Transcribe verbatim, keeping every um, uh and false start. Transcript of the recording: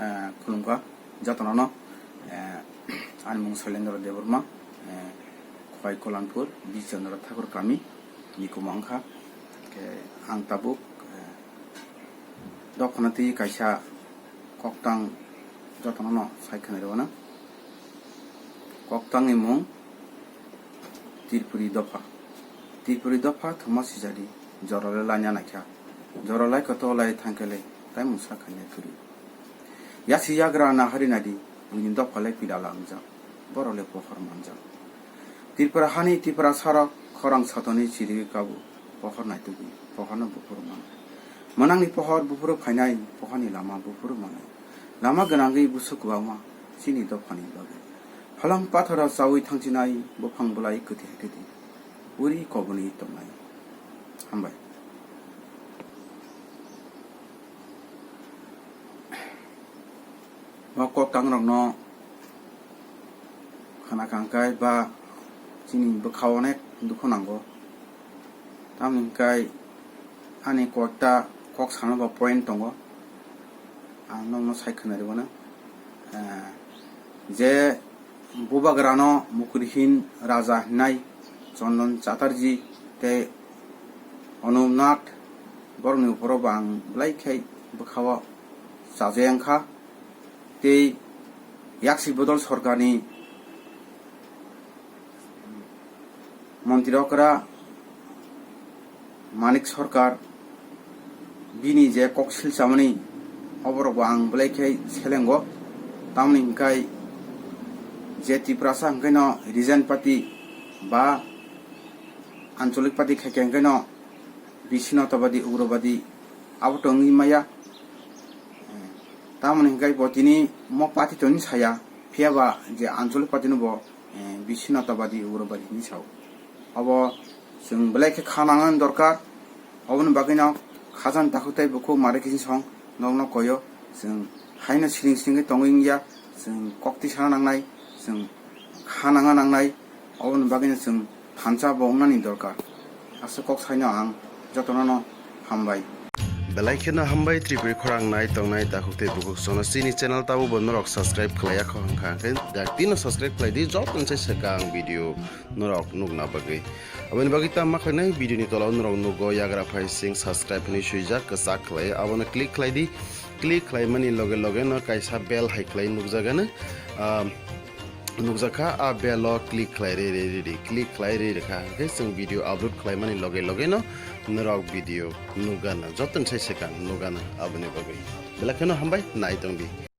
Eh, khulumkha jotono no, eh, ani mung Sailendra Debbarma, eh, Khwai Kolanpur, Bichandra Thakur kami ni kuma wngkha. Khe ang tabuk, eh, dophano twi kaisa koktang jotono no sai khwnai rwna. Koktangni mung Tripuri dopha. Tripuri dopha thwngma sijadi, jorale lanya naikha. Joralai koto lai thangkele, tai mungsa khainai kwrwi. Yasi yagra nahari nadi, buini dopha le pila langjak, borok le pohor manjak. Tripura hani Tripura sarok, khorang satoni chiriwi kabu, pohor naitugwi, pohorno buphuru manai. Mwnangni pohor buphuru phainai, pohorni lama buphuru manai. Lama gwnangwi busuk kwbangma, chini dophani bagwi. Phalang pathoro chaui thangchinai, buphang bwlai kwthwi kwthwi, uri koboni tongnai. Hambai. O kok tangrokno khana kangkai ba chini bwkha onek dukhu nango. Tamni hwnkhe ani koita kok sana ba point tongo, ang nokno sai khwnarwgwno. Eh, je bubagrano mukurihin raja hinai Chondon Chatterjee tei Anup Nath borokni uphoro bo ang belai khe bwkhao chajai wngkha. Tei yaksi bodol sorkarni montri okra Manik Sarkar bini je kok silchamani oborok bo ang belai khe selengo. Tamoni hwnkhe je Tiprasa hwnkhe no region party ba anchalik party khaikhe hwnkhe no bisinotobadi, ugrobadi abo tongwi maya. Tamoni hwnkhe bo tini mo party tongwi saya, phiyaba je anchalik party no bo, eh, bisinotobadi, ugrobadi hinwi sao. Obo chwng belai khe kha nangani dorkar. Oboni bagwino khajani takhuk tei bukhuk mare kiching song nokno koyo. Chwng haino siring siring khe tongwi wngya, chwng kok twi sana nangnai, chwng kha nangna nangnai. Oboni bagwino chwng thansa bo wngnani dorkar. Aswk kok saino ang jotono no hambai. Belai kheno hambai Tripuri khorang nai tongnai takhuk tei bukhuk sono chini channel tabuk bo norok subscribe khlaiya kho hwnkha hwnkhe dak tino subscribe khlai di joto ni sai swkang video norok nukna bagwi. Aboni bagwi tamo khlainai video ni tola o norok nugo yagra phai sing subscribe hinwi swijak kwchak khlai abono click khlai di. Click khlaimani loge loge no kaisa bell hai khlai nukjagano, ah, nukjakha, a bell o click khlai ri ri ri ri, click khlai ri ri kha hwnkhe chwng video upload khlaimani loge loge no norok video nukgana, joto ni sai swkang nukgana. Aboni bagwi belai kheno hambai, nai tong di.